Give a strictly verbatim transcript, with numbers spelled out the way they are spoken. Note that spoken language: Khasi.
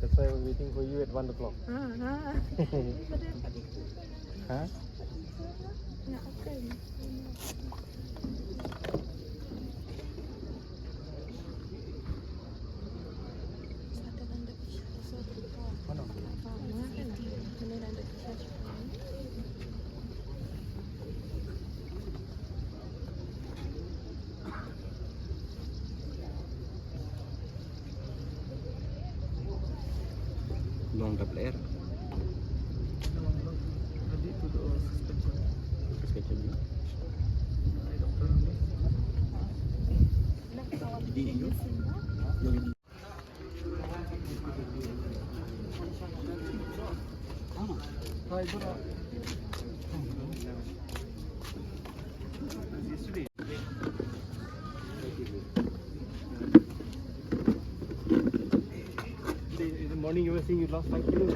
That's why I was waiting for you at one o'clock. Huh? Long double R. Suspension. Suspension, ya. Di, yo. Yo, di. In the morning, you were saying you lost five kilos.